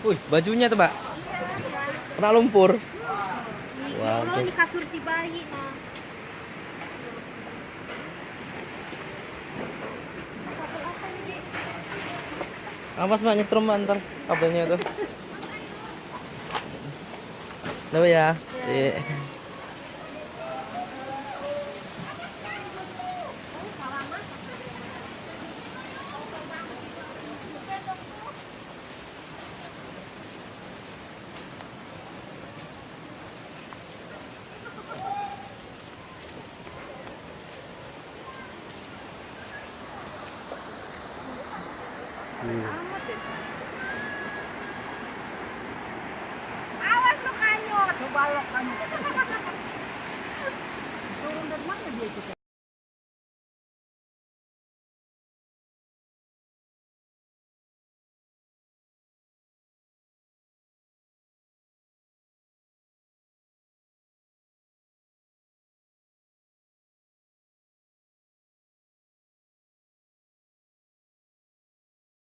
Wih, bajunya tuh, Mbak. Kena lumpur. Wah, wow, di kasur si bayi nah. Awas, Mbak, nyetrum, Mbak, ntar kabelnya itu. Udah ya. Iya. Awas lu kanyut. Coba lo kanyut. Turun dari mana dia itu?